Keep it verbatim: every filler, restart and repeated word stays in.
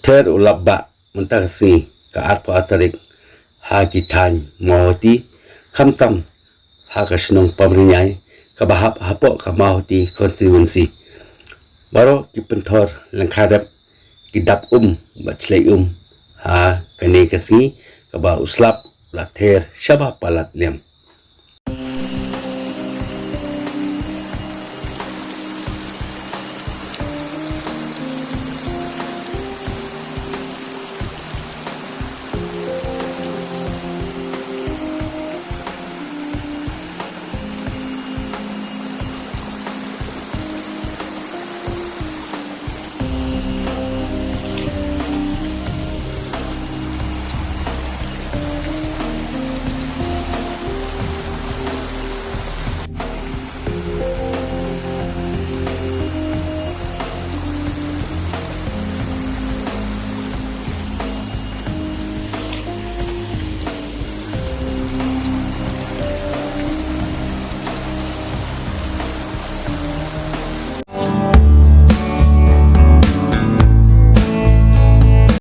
Ther u lap bah mynta ka sngi ka arphew tarik ha ki thaiñ Mawhati, khamtam ha ka shnong Pamriñai kaba hap hapoh ka Mawhati constituency. Baroh ki pynthor lyngkha dep ki dap um bad shlei um ha kane ka sngi kaba u slap u la ther shaba palat niam.